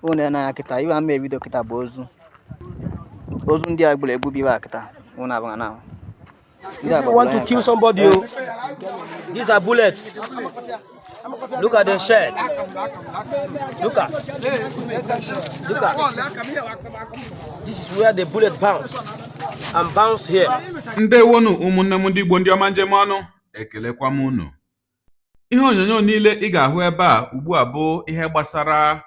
Unu na-anya kịta iwe ama ebido kịta bụ ozu ozu ndị a gburu egbu bụ iwe a kịta unu abụghị na These people want to kill somebody. Oh. These are bullets. Look at the shed. Look at. Look at. This is where the bullet bounced and bounced here. Ndewonu ụmụnne m ndị Igbo, ndị ọma njem ọnụ, ekelekwa m unu. Ihe onyonyo niile ị ga-ahụ ebe a ugbu a bụ ihe gbasara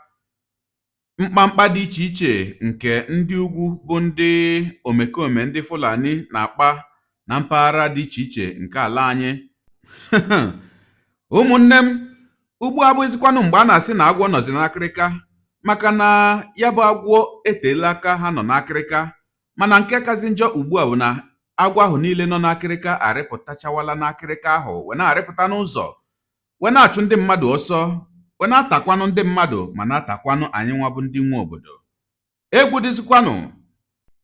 mkpamkpa dị iche iche nke ndị ugwu bụ ndị omekome ndị Fulani na-akpa na mpaghara dị iche iche nke ala anyị. Ụmụnne m, ugbu abụghịzikwanụ mgbe a na-asị na agwọ nọzi n'akịrịka, maka na ya bụ agwọ eteela aka ha nọ n'akịrịka. Mana nke kazi njọ ugbu a bụ na agwọ ahụ niile nọ n'akịrịka arịpụtachawala n'akịrịka ahụ, wee na-arịpụta n'ụzọ, wee na-achụ ndị mmadụ ọsọ, wee na-atakwanụ ndị mmadụ, ma na-atakwanụ anyị nwa bụ ndị nwe obodo. Egwu dịzikwanụ.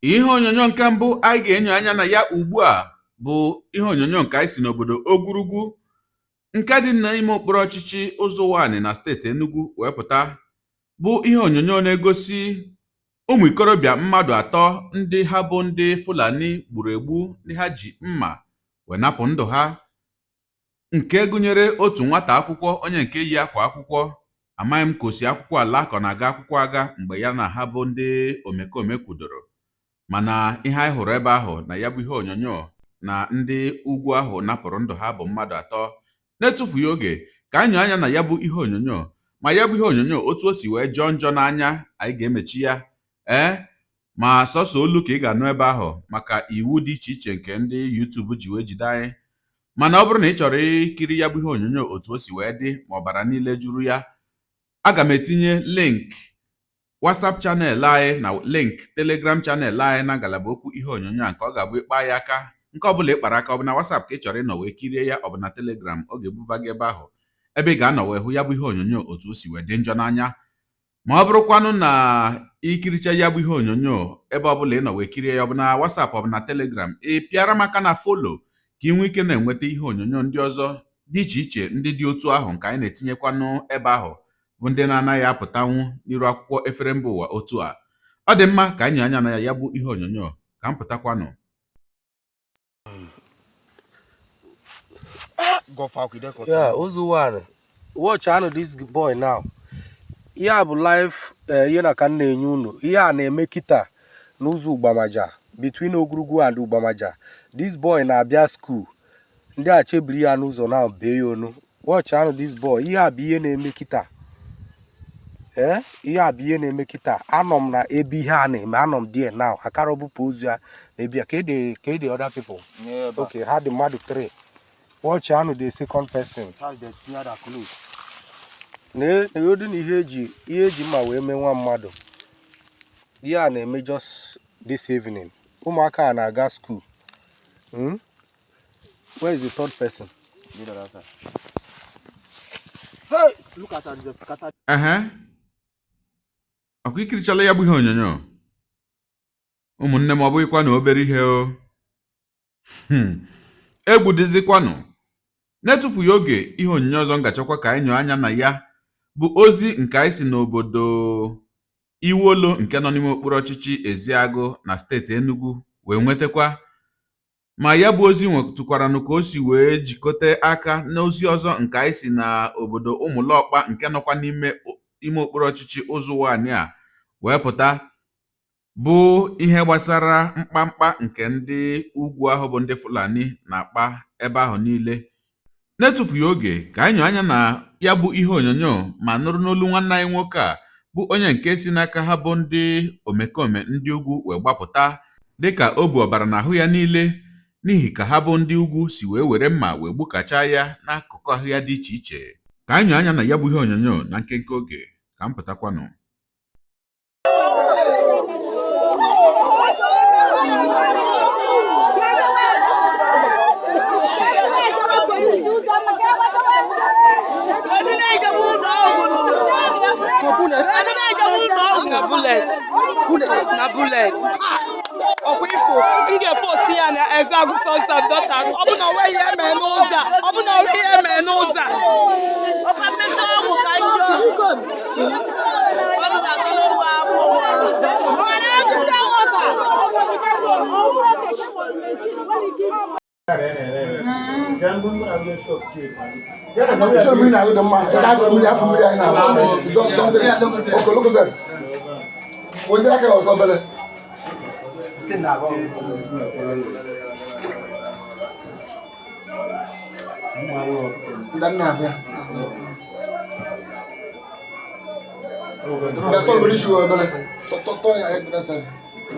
Ihe onyonyo nke mbụ anyị ga-enyo anya na ya ugbu a bụ ihe onyonyo nke anyị si n'obodo Ogwurugwu nke dị n'ime okpuru ọchịchị Ụzọwani na steeti Enugu wee pụta, bụ ihe onyonyo na-egosi ụmụ ikorobịa mmadụ atọ ndị ha bụ ndị Fulani gburu egbu, ndị ha ji mma wee napụ ndụ ha, nke gụnyere otu nwata akwụkwọ onye nke yi akwa akwụkwọ. Amaghị m ka o si akwụkwọ ala ka ọ na-aga akwụkwọ aga mgbe ya na ha bụ ndị omekome kwudoro. Mana ihe anyị hụrụ ebe ahụ na ya bụ ihe onyonyo na ndị ugwu ahụ napụrụ ndụ ha bụ mmadụ atọ. Na-etufughị oge, ka anyị nyoo anya na ya bụ ihe onyonyo, ma ya bụ ihe onyonyo otu o si wee jọọ njọ n'anya, anyị ga-emechi ya ee, ma sọsọ olu ka ị ga-anụ ebe ahụ maka iwu dị iche iche nke ndị YouTube ji wee jide anyị. Mana ọ bụrụ na ị chọrọ ikiri ya bụ ihe onyonyo otu o si wee dị ma ọbara niile juru ya, aga m etinye link WhatsApp channel anyị na link Telegram channel anyị na ngalaba okwu ihe onyonyo a, nke ọ ga-abụ ịkpa ya aka, nke ọbụla ị kpara aka, ọ bụ na WhatsApp ka ị chọrọ ịnọ wee kirie ya, ọ bụ na Telegram, ọ ga-ebuba gị ebe ahụ ebe ị ga-anọ wee hụ ya bụ ihe onyonyo otu o si wee dị njọ n'anya. Ma ọ bụrụkwanụ na ikiricha ya bụ ihe onyonyo, ebe ọbụla ị nọ wee kirie ya, ọ bụ na WhatsApp, ọ bụ na Telegram, ị pịara m aka na follow ka ị nwee ike na-enweta ihe onyonyo ndị ọzọ dị iche iche ndị dị otu ahụ nke anyị na-etinyekwanụ ebe ahụ, bụ ndị na-anaghị apụtanwu n'iru akwụkwọ efere mba ụwa otu a. Ọ dị mma, ka anyị anya na ya bụ ihe onyonyo ka m pụtakwanụ. Yeah, Uzo-Uwani. Watch anụ this boy now. Ihe a bụ live ihe na ka m na-enye unu. Ihe a na-eme kịta n'ụzọ Ugbamaja, between Ogwurugwu and Ugbamaja. This boy na-abịa school. Ndị a chebiri ya n'ụzọ na bee ya onu. Watch anụ this boy. Ihe a bụ ihe na-eme kịta. Ee, ihe a bụ ihe na-eme kịta. Anọ m na ebe ihe a na-eme. Anọ m there now. Akara bupụ ozu ya na ebe a. Ka the other people. Okay, ha dị mmadụ 3. Watch anụ the second person. Na-egodu na ihe eji mma wee mee nwa mmadụ. Ihe a na-eme just this evening. Ụmụaka a na-aga school. Where is the third person? Hey! Look at her. Ehe, ọkwa ikirichala ya bụ ihe onyonyo, ụmụnne m? Ọ bụghịkwa na obere ihe o. Egwu dịzikwanụ. Na-etufughị oge, ihe onyonyo ọzọ m ga-achọkwa ka anyị nyoo anya na ya bụ ozi nke anyị si n'obodo Iwolo nke nọ n'ime okpuru ọchịchị Eziagụ na steeti Enugu wee nwetakwa. Ma ya bụ ozi nwetụkwaranụ ka o si wee jikọta aka n'ozi ọzọ nke anyị si na obodo Ụmụlọkpa nke nọkwa n'ime ime okpuru ọchịchị Ụzọwani a wee pụta, bụ ihe gbasara mkpamkpa nke ndị ugwu ahụ bụ ndị Fulani na-akpa ebe ahụ niile. Na-etufughị oge, ka anyị nyoo anya na ya bụ ihe onyonyo ma nụrụ n'olu nwanne anyị nwoke a, bụ onye nke si n'aka ha bụ ndị omekome ndị ugwu wee gbapụta, dịka o bu ọbara n'ahụ ya niile n'ihi ka ha bụ ndị ugwu si wee were mma wee gbukachaa ya n'akụkụ ahụ ya dị iche iche. Ka anyị nyoo anya na ya bụ ihe onyonyo na nkenke oge, ka m pụtakwanụ. Na bullet, na bullet. Ọkwa ifo m ga-epost ya na Ezeagu Sons and Daughters. Ọ bụ na onweghị ihe mee n'ụzọ a, ọ bụ na onweghị ihe mee n'ụzọ a. Ọkwa mmechi ọgwụ ka njọ. Mmadụ na-atọ. Iṣẹ́ mmiri na-agụ dị mma, ị ga-agụ mmiri hapụ mmiri anyị na-agụ. Oke Lucozade. Onye aka ọzọ obere. Ndị nna abịa. Bịa tọọ mmiri shi obere. Tọọ ya ekpere sara.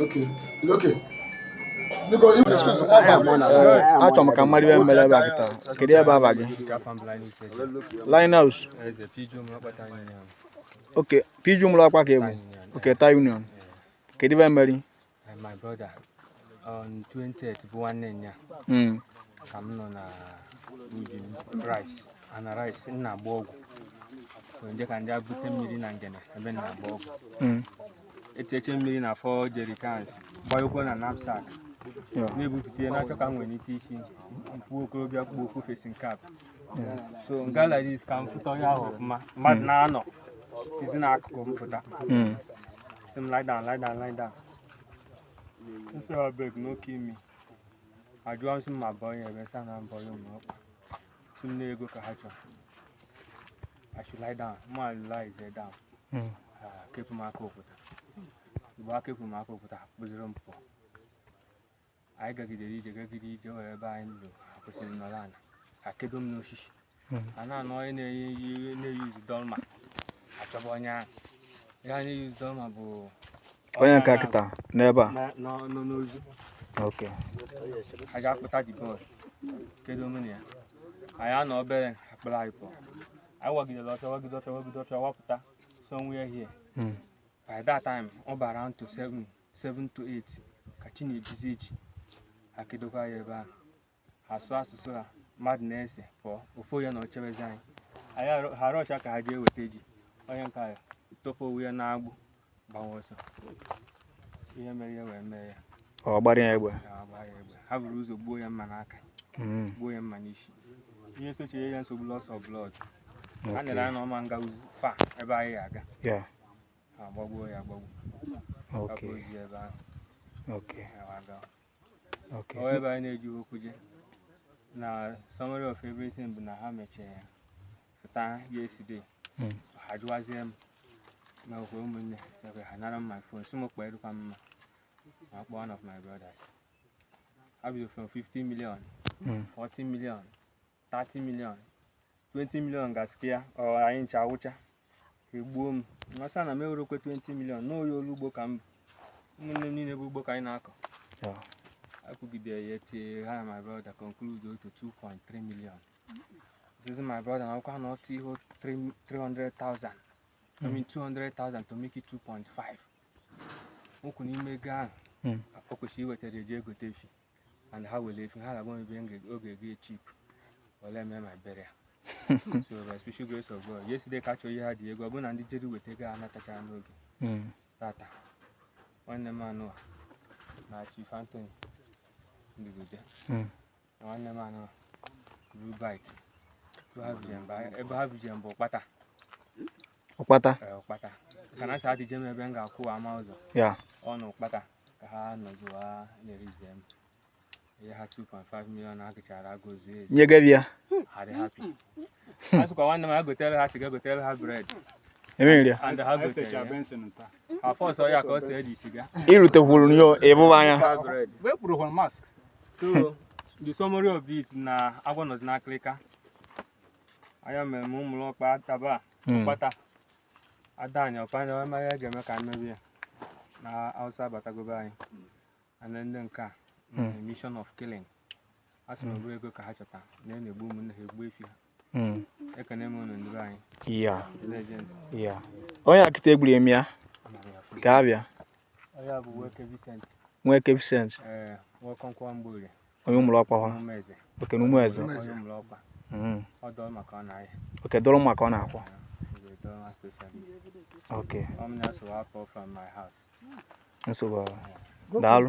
Okay. Okay. Biko, excuse Achọrọ m ka mmadụ ibe mere ebe a kịta. Kedu ebe aba gị? Linus. Okay, PG Ụmụlọkpa ka ị bụ. Okay, Ta Union. Kedu ibe mere? My brother, on 20th bụ nwanne nya ka m nọ na ubi m rice ana rice m na-agba ọgwụ so nje ka nje bute mmiri na ngene ebe m na-agba ọgwụ eteche mmiri na 4 jerrycans gbanyekwa na knapsack na-ebupụta ihe na-achọ ka m nwere ike isi mkpu okorobịa kpu okpu facing cap so nga like this ka m fụta onye ahụ ọfụma mmadụ na-anọ sizi n'akụkụ m pụta sị m lie down, lie down, lie down. Nsị abeg, no kill me. Ajụọ m sị m ma bọọ ya ebe sị na mbọ ya ụmụ ọkpa sị m na ego ka ha chọrọ, I should lie down. Mụ lie is down. Ha kepụ m aka okwuta mgbe ha kepụ m aka okwuta ha kpụziri m pụọ. Anyị gagidere ije gagide ije were ebe anyị lụrụ ha kwụsịrị nọrọ ala ha kedo m n'osisi a na-anụ onye na-eyi na-eyuzu dolma achọba onye ahụ ihe a na-eyuzu dolma bụ Onye nke a kịta n'ebe a. Nọ n'ozu. Okay. Ha ga-akpụta the bọọlụ kedu omena ya anyị anọ obere akpụrụ anyị pụọ anyị wagidere ọfịa wagide ọfịa wagide ọfịa wapụta somewhere here. By that time ọ bara around to 7 7 to 8 ka chi na-ejizi eji ha kedokwa ya ebe ahụ ha sụọ asụsụ ha mmadụ na-ese pụọ ofu onye na ochebezi anyị anyị ha rọcha ka ha jee weta ji onye nke a tọpụ onwe ya na-agbụ gbawa ọsọ ihe mere ya wee mee ya. Ọ gbara ya egbe. Ya agba ya egbe ha buru ụzọ gbuo ya mma n'aka gbuo ya mma n'isi ihe sochie ya nsogbu loss of blood ha nyere anyị n'ọma nga uzu fa ebe anyị aga ha agbagbuo ya agbagbu hapụ ozu ya ebe ahụ ya wa gawa. Ọ ebe anyị na-eji okwu je na summary of everything bụ na ha mechara ya pụta yesterday ha jụwazie m na okwe ụmụnne ekwe ha nara m my phone si m kpọọ erukwa m mma ma kpọọ one of my brothers ha bido from 50 million 40 million 30 million 20 million gasịkwa ya ọ anyị ncha awụcha egbuo m masa na m ewerokwe 20 million n'oyi olu ugbo ka m bụ ụmụnne m niile bụ ugbo ka anyị na-akọ akwụgidere ya tie ha na my brother conclude otu 2.3 million. This is my brother na akwụkwọ na ọtụ ihe 300,000, I mean 200,000 to make it 2.5 okwu n'ime ego ahụ o kwesịrị iwetara eji egote efi and ha were efi ha na-agwa m ebe m oge ego chip were mee my burial. So by special grace of God, yesterday ka chọrọ ihe ha dị ego ọ bụrụ na ndị jere weta ego ha anatachara n'oge tata nwanne m anụ a na Chief Anthony Ndugode na nwanne m anụ a buru bike ebe ha bijem bụ- ebe ha bijem bụ Ụkpata. Ụkpata. Ee, Ụkpata ka na asa adịje m ebe m ga-akwụ ama ụzọ ọ na Ụkpata ka ha nọziwa na-erizie m ihe ha 2.5 million ha gịchara agụ zuo ezu. Nye gị ya. Ha dị happy ha sịkwa nwanne m ha gotere ha siga gotere ha bread Emere ya. and ha gotere ya ha fọsọ ya ka ọ see dị siga. Irutekwuru yo ịbụba anya. Bread. So the summary of it na agwọ nọzi n'akịrịka anya mere m ụmụlọkpa taba Ụkpata adanya ọpanya ọma ya ga-eme ka mmebi ya na Hausa abatagobe anyị and ndị nke a na mission of killing a sị na ọ bụrụ ego ka ha chọta na e na-egbu ụmụnne ha egbu efi ha. Ekene m unu ndị be anyị legend. Ya. Onye akịta egburu emi ya Amara ya fụ. ka abịa. Onye a bụ Nweke Vincent. Nweke Vincent. Ee, Nwokonkwọ Mgborie. Onye Ụmụlọkpa ha. Ụmụeze. Oke na Ụmụeze. Onye Ụmụlọkpa. Ọ dọọ maka ọ na-ahịa. Oke dọrọ maka ọ na-akwọ. He's a dollar specialist. Okay. I'm now so far from my house. Nsogbu ahụ. Daalụ.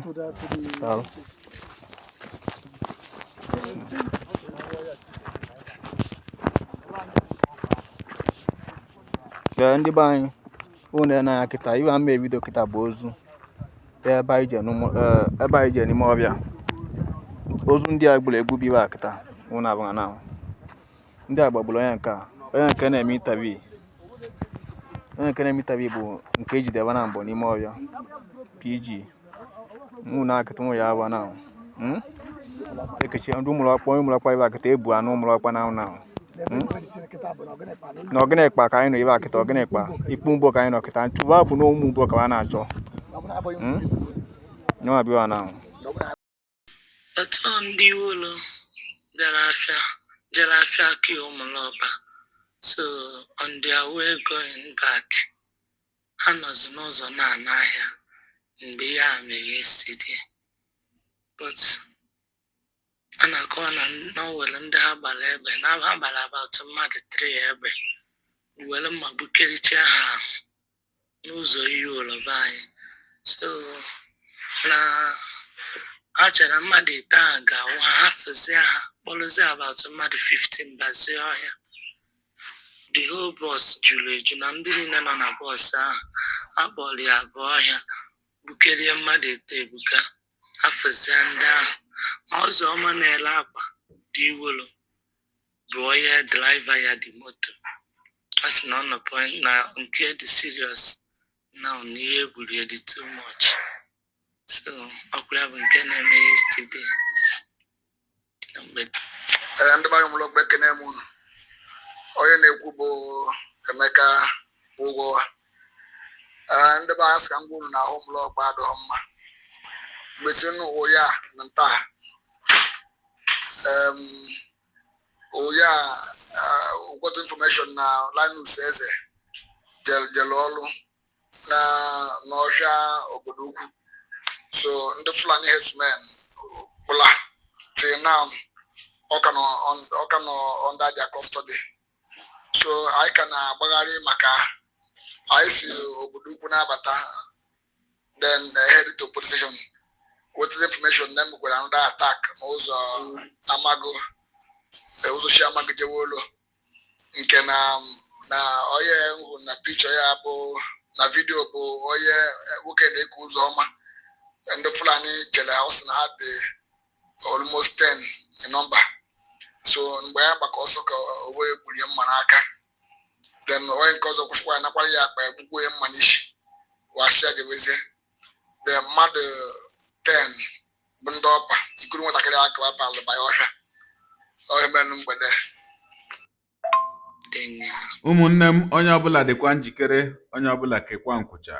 Daalụ. Ee, ndị be anyị unu na-anya kịta iwe ama ebido kịta bụ ozu ebe anyị je n'ime ọbịa. Ozu ndị a gburu egbu bụ ibe a kịta nwụ na abụghị na ndị a gbagburu onye nke a, onye nke na-eme interview, onye nke na-eme interview bụ nke ejidebe na mbụ n'ime ọhịa PG nwụ na akịta nwụ ya aba na ekechi ndị ụmụrụakpa, onye ụmụrụakpa ibe akịta ebu anụ ụmụrụakpa na na na ọgịnịkpa ka anyị nọ ibe akịta, ọgịnịkpa ikpu mbọ ka anyị nọ kịta ntụba bụ na ụmụ mbọ ka a na-achọ nyewa bịa na. Otu ndị Iwolo bịara afịa, jere afịa Aki Ụmụlọkpa. So on their way going back, ha nọzi n'ụzọ na-ana ahịa mgbe ihe a mere yesterday. But a na-akọwa na o nwere ndị ha gbara egbe, na ha gbara about mmadụ 3 egbe, were mma gbukerichaa ha ahụ n'ụzọ Iwolo be anyị. So na ha chere mmadụ ite ahụ ga-awụ ha, ha fụzie ha, kpọrọzie about mmadụ 15 bazie ọhịa. The whole bus juru eju na ndị niile nọ na bus ahụ. A kpọrọ ya abụọ ọhịa, gbukerie mmadụ ete ebuka, ha fụzie ndị ahụ. Ma ụzọ ọma na-ele akwa dị Iwolo bụ onye driver ya dị moto. A sị na ọ nọ point na nke dị serious now, na ihe egburu ya dị too much. So ọkwa ya bụ nke na-eme yesterday na mgbede. Ee, ndị be anyị, ụmụlọgba, ekene m unu. Onye na-ekwu bụ Emeka Ụgwọ. Ee, ndị be anyị, sị ka m gwa unu na ahụ ụmụlọgba adịghị mma mgbesi ụya na nta ụya got information na Linus Eze jere ọrụ na n'ọhịa obodo ukwu. So ndị Fulani herdsmen kpụla till now, ọ ka nọ under their custody. So anyị ka na-agbagharị maka anyị si obodo ukwu na-abata, then head to police station with the information. Then mekwara another attack n'ụzọ Amago, ụzọ shi Amago jewe ụlọ, nke na onye hụ na picture ya bụ na video bụ onye nwoke na-eku ụzọ ọma. Ndị Fulani chere ha, ọ sị na ha dị almost 10 in number. So mgbe ya gbakọ ọsọ ka o wee gburie mma n'aka, then onye nke ọzọ kwụsịkwa ya, nakwara ya akpa, egbukwo ya mma n'isi, wasịa jebezie. Then mmadụ 10 bụ ndị ọpa ikuru nwatakịrị aka abalị banye ọhịa ọhịa mere mgbede. Dị nya. Ụmụnne m, onye ọbụla dịkwa njikere, onye ọbụla kekwa nkwụcha.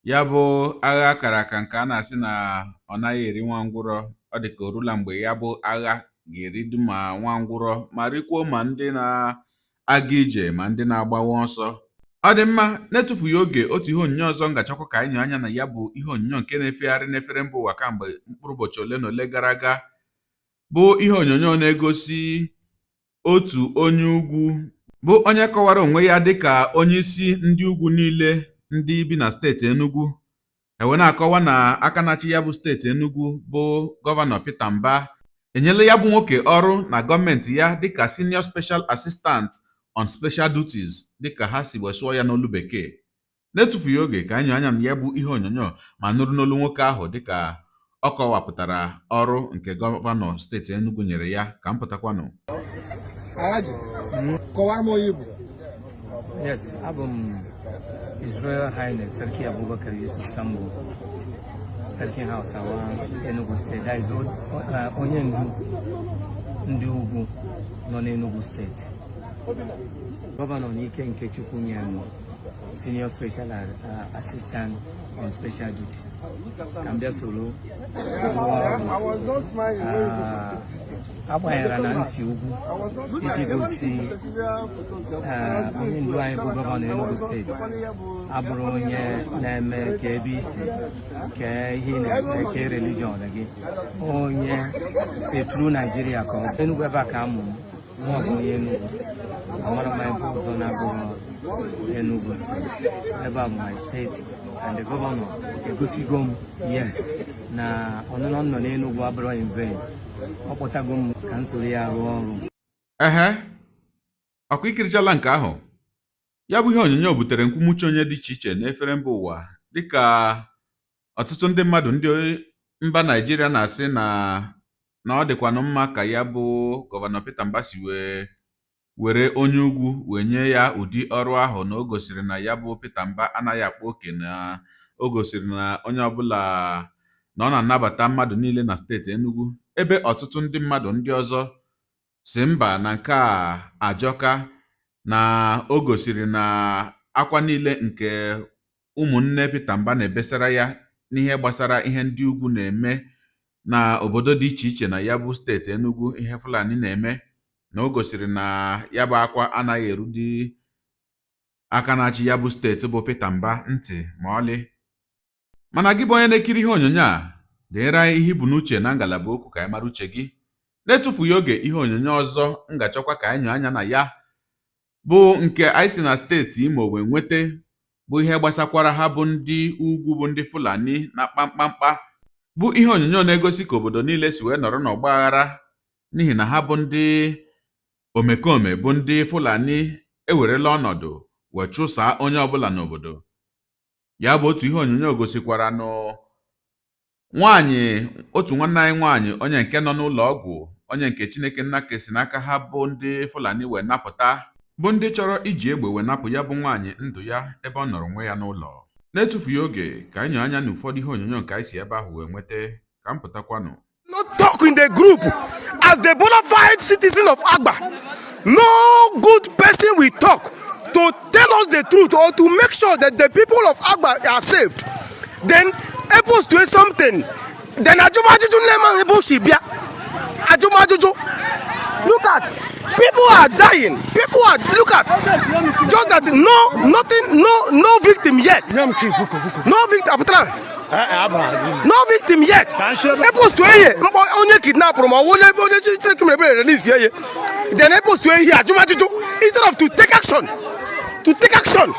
Ya bụ agha akara aka nke a na-asị na ọ naghị eri nwa ngwụrọ, ọ dị ka orula mgbe ya bụ agha ga-eridu ma nwa ngwụrọ ma rikwuo, ma ndị na-aga ije ma ndị na-agbawa ọsọ. Ọ dị mma, na-etufughị oge, otu ihe onyonyo ọzọ m ga-achọkwa ka anyị nyoo anya na ya bụ ihe onyonyo nke na-efegharị n'efere mba ụwa kamgbe mkpụrụ ụbọchị ole na ole gara aga, bụ ihe onyonyo na-egosi otu onye ugwu bụ onye kọwara onwe ya dịka onye isi ndị ugwu niile ndị bi na steeti Enugu, ewe na-akọwa na aka na-achị ya bụ steeti Enugu bụ Gọvanọ Peter Mbah enyela ya bụ nwoke ọrụ na gọọmenti ya dịka Senior Special Assistant on Special Duties, dịka ha si wee sụọ ya n'olu Bekee. Na-etufughị oge, ka anyị anya na ya bụ ihe onyonyo ma nụrụ n'olu nwoke ahụ dịka ọ kọwapụtara ọrụ nke gọvanọ steeti Enugu nyere ya. Ka m pụtakwanụ. Alhaji, kọwara m onye Igbo. Yes, abụ m His Royal Highness Sarki Abubakar Yusuf Sambo, Sarkin Hausawa Enugu State. That is onye ndu ndị ugwu nọ n'Enugu Steeti. Gọvanọ n'ike nke Chukwu nyere m Senior Special Assistant on Special Duty ka m bịa soro rụọ ọrụ. Agbanyere na nsi ugwu iji gosi onye ndu anyị bụ gọvanọ Enugu Steeti abụrụ onye na-eme ka ebe isi ka ihe ị na-eme ka religion gị, onye eturu Naijiria ka ọ bụ Enugu ebe a ka amụ m. Mụ bụ onye Enugu, amara m ebe ọzọ na-abụghị Enugu Steeti. Ebe a bụ my state, and the governor egosigo m yes na ọnụnọ m nọ n'Enugu abụrụ in vain. Ọ kpọtago m ka m soro ya rụọ ọrụ. Ehe, ọkwa ikirichala nke ahụ. Ya bụ ihe onyonyo butere nkwumuche onye dị iche iche n'efere mba ụwa, dịka ọtụtụ ndị mmadụ ndị mba Naijiria na-asị na Na ọ dịkwanụ mma ka ya bụ gọvanọ Peter Mbah si wee were onye ugwu wee nye ya ụdị ọrụ ahụ, na o gosiri na ya bụ Peter Mbah anaghị akpa oke, na o gosiri na onye ọbụla na ọ na-anabata mmadụ niile na steeti Enugu, ebe ọtụtụ ndị mmadụ ndị ọzọ si mba, na nke a ajọka, na o gosiri na akwa niile nke ụmụnne Peter Mbah na-ebesara ya n'ihe gbasara ihe ndị ugwu na-eme na obodo dị iche iche na ya bụ steeti Enugu, ihe Fulani na-eme, na o gosiri na ya bụ akwa anaghị erudi aka na-achị ya bụ steeti bụ Peter Mbah ntị ma ọlị. Mana gị bụ onye na-ekiri ihe onyonyo a, deere anyị ihe ibu n'uche na ngalaba okwu ka anyị mara uche gị. Na-etufughị oge, ihe onyonyo ọzọ m ga-achọkwa ka anyị nyoo anya na ya bụ nke anyị si na steeti Imo wee nweta, bụ ihe gbasakwara ha bụ ndị ugwu bụ ndị Fulani na-akpa mkpamkpa, bụ ihe onyonyo na-egosi ka obodo niile si wee nọrọ n'ọgba aghara n'ihi na ha bụ ndị omekome bụ ndị Fulani ewerela ọnọdụ wee chụsaa onye ọbụla n'obodo. Ya bụ otu ihe onyonyo gosikwara nụ nwaanyị, otu nwanne anyị nwaanyị, onye nke nọ n'ụlọ ọgwụ, onye nke Chineke nna kesi n'aka ha bụ ndị Fulani wee napụta, bụ ndị chọrọ iji egbe wee napụ ya bụ nwaanyị ndụ ya ebe ọ nọrọ onwe ya n'ụlọ. Na-etufughị oge, ka anyị nyoo anya n'ụfọdụ ihe onyonyo nke anyị si ebe ahụ wee nweta. Ka m pụtakwanụ. No talk in the group as the bona fide citizen of Agba. No good person will talk to tell us the truth or to make sure that the people of Agba are saved. Then post to something. Then ajụmajụjụ nne m ebe o si bịa. Ajụmajụjụ. Look at, people are dying. People are, look at, just that no nothing, no victim yet. No victim apụtara. No victim yet. E post ihe mkpọ onye kidnapụrụ ma ọ bụ onye Chineke mere ebere release ya. Then e post ihe ajụmajụjụ instead of to take action. To take action.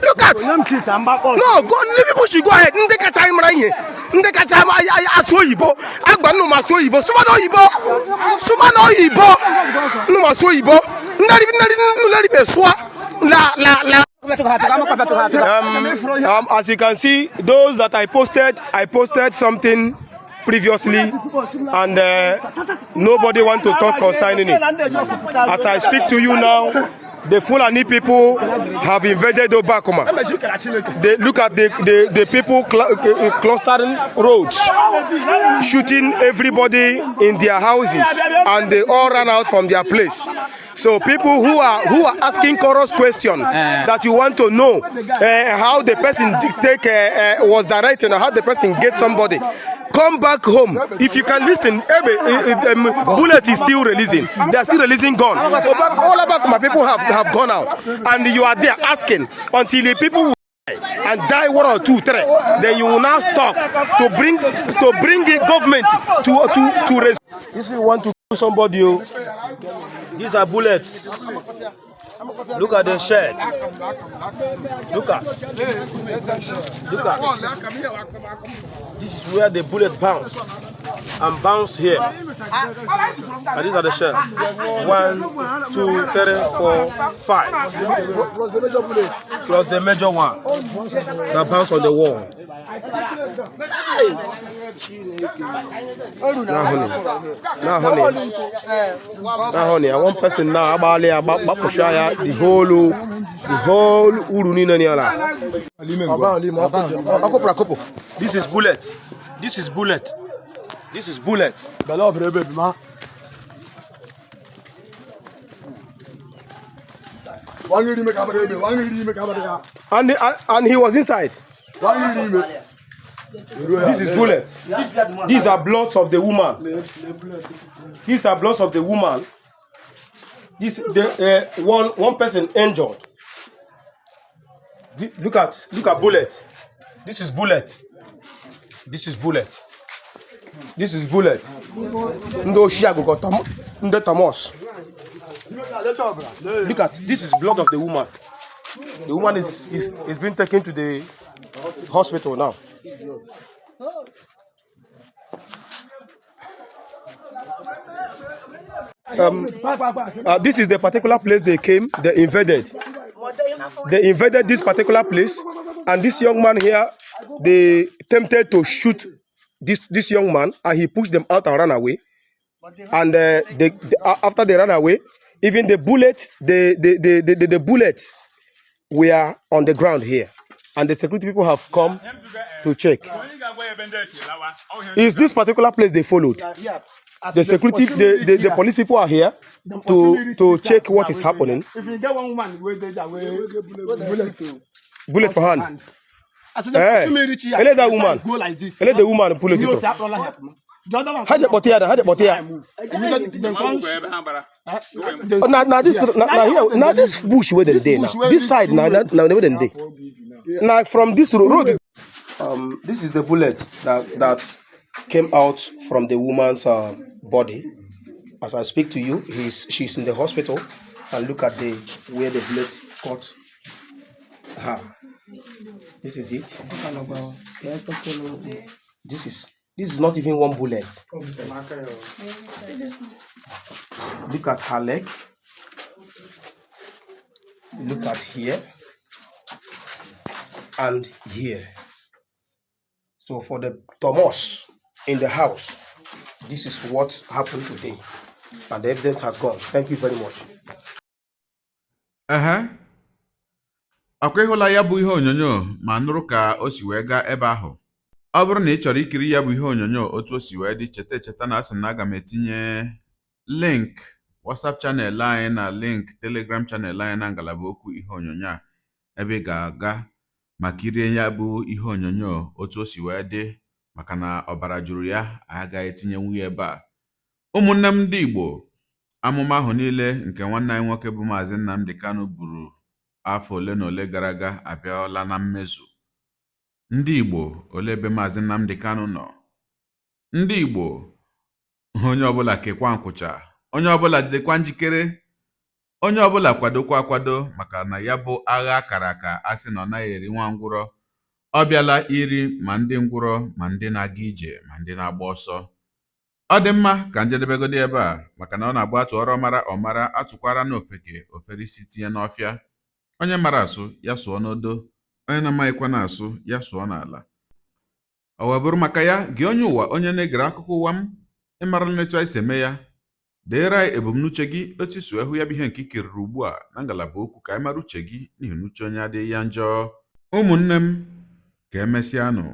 Look at, no go, people should go ahead. Ndị kacha anyị mara ihe, ndị kacha asụ oyibo, agba nnụ ma asụ oyibo, sụba n'oyibo, sụba n'oyibo, nnụ ma asụ oyibo, nnaribe sụa la la la. As you can see, those that I posted something previously, and nobody want to talk concerning it. As I speak to you now, the Fulani people have invaded Obakuma. They look at the people clustering roads, shooting everybody in their houses, and they all ran out from their place. So people who are asking chorus question that you want to know how the person take was directing or how the person get somebody, come back home. If you can listen, ebe, bullet is still releasing. They are still releasing gun. All about my people have gone out, and you are there asking until the people will and die one or two, three. Then you will now stop to bring the government to. This we want to kill somebody. Oh. These are bullets. Look at the shed. Look at. Look at. This is where the bullet bounced and bounced here. And these are the shells. One, two, three, four, five. Plus the major bullet. Plus the major one that bounced on the wall. Now, honey. Now, honey. Now, honey. One person now, abalị agbapụcha ya the whole uru niile ni ala. Akụpụrụ akụpụ. This is bullet. This is bullet. This is bullet. Belle of ebe ma. One iri ime ka abara ebe, one iri ime ka abara ya. And he was inside. One iri ime. This is bullet. These are bloods of the woman. These are bloods of the woman. This the one person injured. Look at bullet. This is bullet. This is bullet. This is bullet. Ndị oshi agụgọ ndị Thomas. Look at, this is blood of the woman. The woman is being taken to the hospital now. This is the particular place they came, they invaded. They invaded this particular place, and this young man here, they attempted to shoot this young man, and he pushed them out and ran away. And after they ran away, even the bullet, the bullets were on the ground here, and the security people have come to check. Is this particular place they followed? The security, the police people are here to check what is happening. If you get one woman wey dey there wey bullet to Bullet for hand. As dem Eh, pursue me reach here, ele that the woman. side go like this. Ele the woman bullet You know it. say akpọla help ma. The other one Ha je kpọta ya na, ha je kpọta ya. move. Immediately dem come Oh, na this na here na this bush wey dem dey now. This side na where dem dey. Na from this road. This is the bullet that came out from the woman's body. As I speak to you, he's she's in the hospital, and look at the where the bullet cut her. This is it. This is not even one bullet. Look at her leg. Look at here and here. So for the Thomas in the house, this is what happened today. And the evidence has gone. Thank you very much. Ehe, ọkwa ịhụla ya bụ ihe onyonyo ma nụrụ ka o si wee gaa ebe ahụ. Ọ bụrụ na ị chọrọ ikiri ya bụ ihe onyonyo otu o si wee dị, cheta echeta na asị m na aga m etinye link WhatsApp channel anyị na link Telegram channel anyị na ngalaba okwu ihe onyonyo a, ebe ị ga-aga ma kirie ya bụ ihe onyonyo otu o si wee dị, maka na ọbara juru ya, agaghị etinyenwu ya ebe a. Ụmụnne m ndị Igbo, amụma ahụ niile nke nwanne anyị nwoke bụ Maazị Nnamdi Kanu buru afọ ole na ole gara aga abịala na mmezu. Ndị Igbo, ole ebe Maazị Nnamdi Kanu nọ? Ndị Igbo, onye ọbụla kekwa nkwụcha, onye ọbụla dịkwa njikere, onye ọbụla kwadokwa akwado, maka na ya bụ agha akara aka a sị na ọ naghị eri nwa ngwụrọ, ọ bịala iri ma ndị ngwụrọ, ma ndị na-aga ije, ma ndị na-agba ọsọ. Ọ dị mma ka njedebegodi ebe a, maka na ọ na-agba atụọrọ mara ọmara, atụkwara n'ofeke ofere isi tinye n'ọfịa. Onye mara asụ ya sụọ n'odo, onye na-amaghịkwa na-asụ ya sụọ n'ala. Ọ wee bụrụ maka ya gị, onye ụwa, onye na-egere akụkọ ụwa m, ịmara na etu anyị si eme ya, deere anyị ebumnuche gị, otu isi wee hụ ya bụ ihe nke ikiriri ugbu a na ngalaba okwu, ka anyị mara uche gị, n'ihi na uche onye adịghị ya njọ. Ụmụnne m, ka emesịanụ.